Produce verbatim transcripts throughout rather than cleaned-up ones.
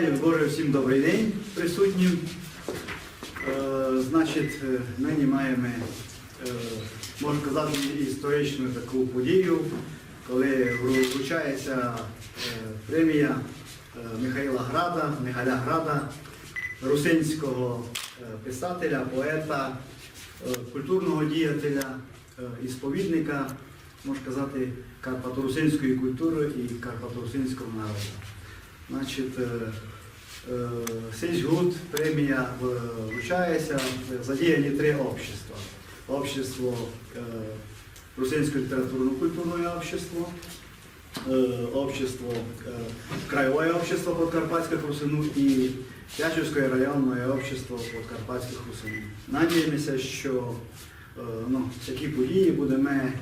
Боже, всім добрый день присутнім. Е, значить, е, нині маєме, е, можна казати, історичну таку подію, коли вру-, вручається, е, премія, е, Михаїла Града, Михаля Града, русинського, е, писателя, поета, е, культурного діятеля, е, ісповідника, можна казати, карпаторусинської культури і карпаторусинського народу. Значить, е, е, сись год премія в-, вручається, задіяні три общества. Общество, е, Русинське літературно-культурне общество, е, общество, е, Краєве общество подкарпатськых русинув і Тячівське районне общество подкарпатськых русинув. Надіємося, що, е, ну, такі події будеме,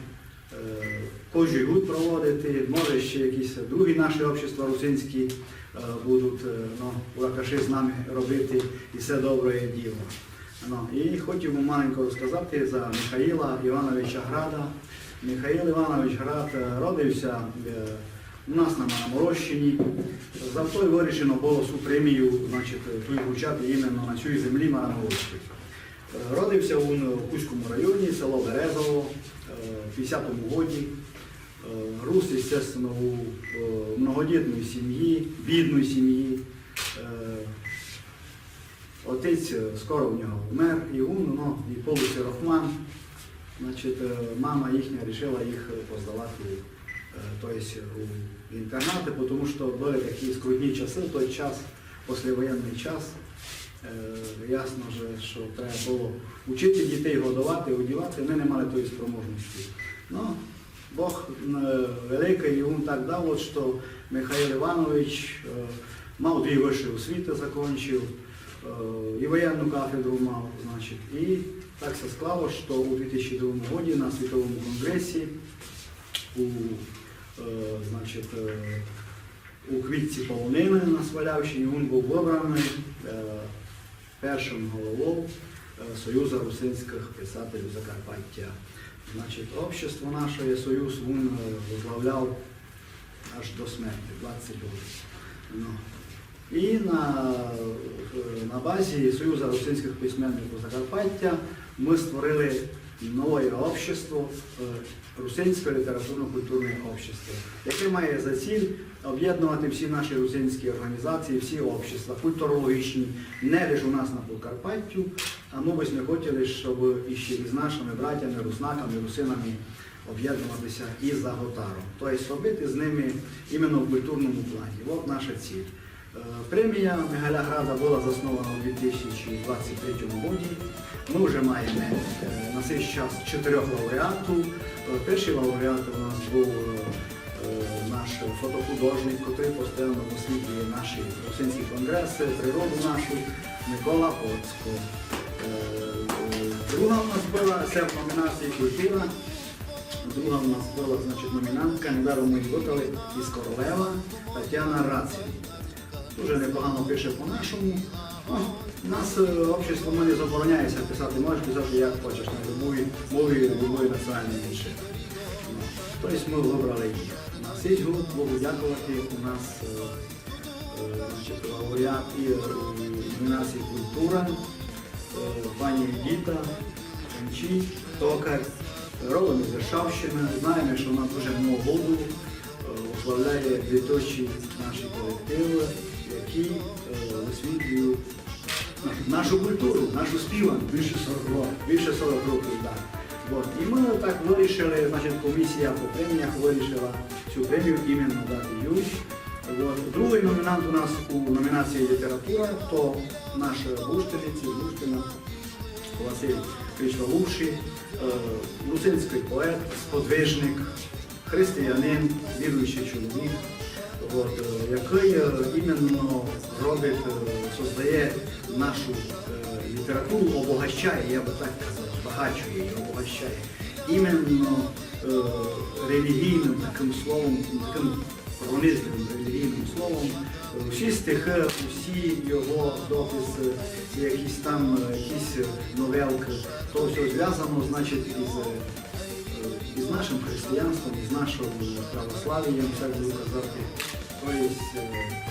е, кожный год проводити. Може, ще якісь другі наші общества русинські, е, будуть, е, ну, у ракаши з нами робити і се добре діло. Ну, і хотів бы маленько розказати за Михаїла Івановича Града. Михаїл Іванович Град, е, родився, е, у нас на Мараморощині. Зато й вирішено было сю премію, значить, е, ту й вручати іменно на сюй землі Мараморощі. Е, родився він у Кузькому районі, село Березово, е, в пятдесятому годі. Е, рус, естественно, у, е, многодітній сім'ї, бідній сім'ї. Е, Отець, е, скоро у нього вмер, і він, ну, і полусирохман. Значить, е, мама їхня рішила їх, е, поздавати, е, то єсть у інтернати, тому що были такі скрутні часы в той час, післявоєнный час. Е, ясно же, що треба было учити дітей, годовати, одівати, мы не мали тої спроможности. Ну, Бог, е, великый, і він так дав, от, што Михаїл Іванович, е, мав дві высші освіты, закончив, е, і воєнну кафедру мав, значить, і так ся склало, што у дві тисячі другому годі на Світовому конґресі у, е, значить, е, у квітці полонины на Свалявщині він быв выбраный, е, першым головов, е, Союза русинськых писателів Закарпаття. Значить, общество наше, Союз, він, е, возглавляв аж до смерти, двадцять років. Ну. І на, е, на базі Союза русинськых письменників Закарпаття мы створили нове общество, е, Русинське літературно-культурне общество, яке має за ціль об'єднувати всі наші русинські організації, всі общества культурологічні, не лише у нас на Подкарпаттю, а мы бы сьме хотіли, щоб іще із нашими братями, руснаками, русинами об'єднуватися і за готаром. Тобто робити з ними іменно в культурному плані. От наша ціль. Е, премія Михаля Града была заснована у дві тисячі двадцять третьому годі. Мы вже маєме, е, на сей час чотирьох лауреатів. Е, першый лауреат у нас быв, е, е, наш фотохудожник, котрый постійно досліджує наші русинські конґресы, природу нашу, Микола Поцко. Е, е, друга у нас была, се в номінації культура, друга у нас была, значить, номінантка, недаром мы її выбрали, із Королева, Тетяна Рацин. Дуже непогано пише по-нашому. Ну, у нас, е, общество, ми не забороняє ся писати, можеш писати як хочеш, на любой мові, любої національної меншини. Ну, тобто мы выбрали їх. На сей год, Богу дякувати, у нас, е, е, значить, лауреат і, е, номінації культура, е, пані Діта Панчі, токар, родом із Вершавщины. Знаєме, што вона дуже много году, е, уславляє квіточі наші колективы, які, е, высвітлюють нашу, нашу культуру, нашу співанку. Більше сорока років. Більше сорока років, так. Вот. І мы так вирішили, значить, комісія по преміях вирішила сю премію іменно дати їй. Вот. Другый номінант у нас у номінації література, то наш, е, бурштинець із Бурштина Василь Крічвалуші, е, русинськый поет, сподвижник, християнин, віруючый чоловік, от, е, якый, е, іменно робить, е, создає нашу, е, літературу, обогащає, я бы так казав, збагачує її, обогащає. Іменно, е, релігійным такым словом, такым пронизливым релігійным словом. Е, всі стихы, усі його дописы, якісь там, е, якісь, е, новелкы, то всьо звязано, значить, із, е, із нашым християнством, із нашым православієм, так буду казати. То єсть, е,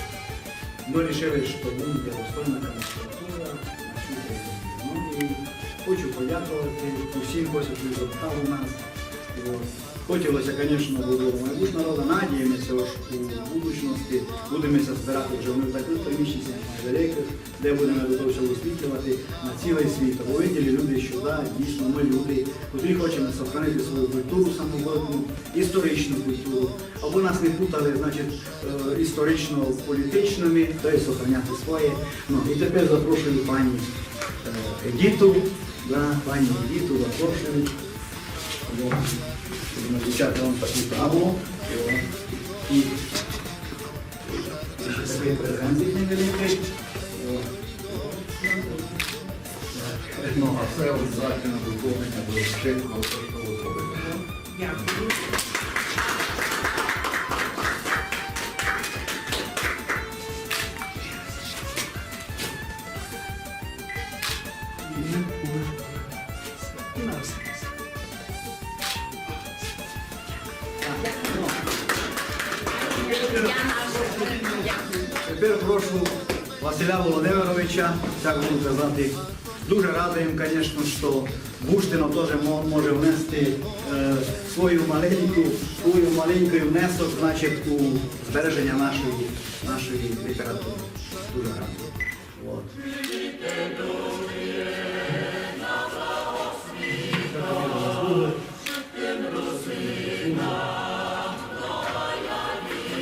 Мы рішили, што буде достойна кандидатура на цю премію. Ну і хочу подякувати усім, хто сьогодні завітав у нас. От. Хотілося, звісно, бы было май більш народа. Надіємося, што у будучности будеме ся збирати вже не в такых приміщеннях, а великых, де будеме до того всього высвітлювати на цілый світ, абы виділи люди, што да, дійсно мы люди, котрі хочеме сохранити свою культуру самобытну, історичну культуру, абы нас не путали, значить, е, історично-політичными, то є сохраняти своє. Ну, і тепер запрошую пані, е, Едіту, да, пані Едіту запрошую. От. Будемо вручати вам таку таблу. От. І ще такый презентик невеликый. От. Ну, а це обов'язково доповнення до вшиткого, то, што вы зробили. Дякую. Тепер прошу Василя Володимировича, так буду казати. Дуже радый їм, звісно, што Буштино тоже мо-, може внести, е, свою маленьку, свою маленькый внесок, значить, у збереженя нашої, нашої літературы. Дуже радый. От.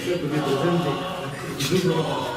Це тобі презенти. Дуже радый.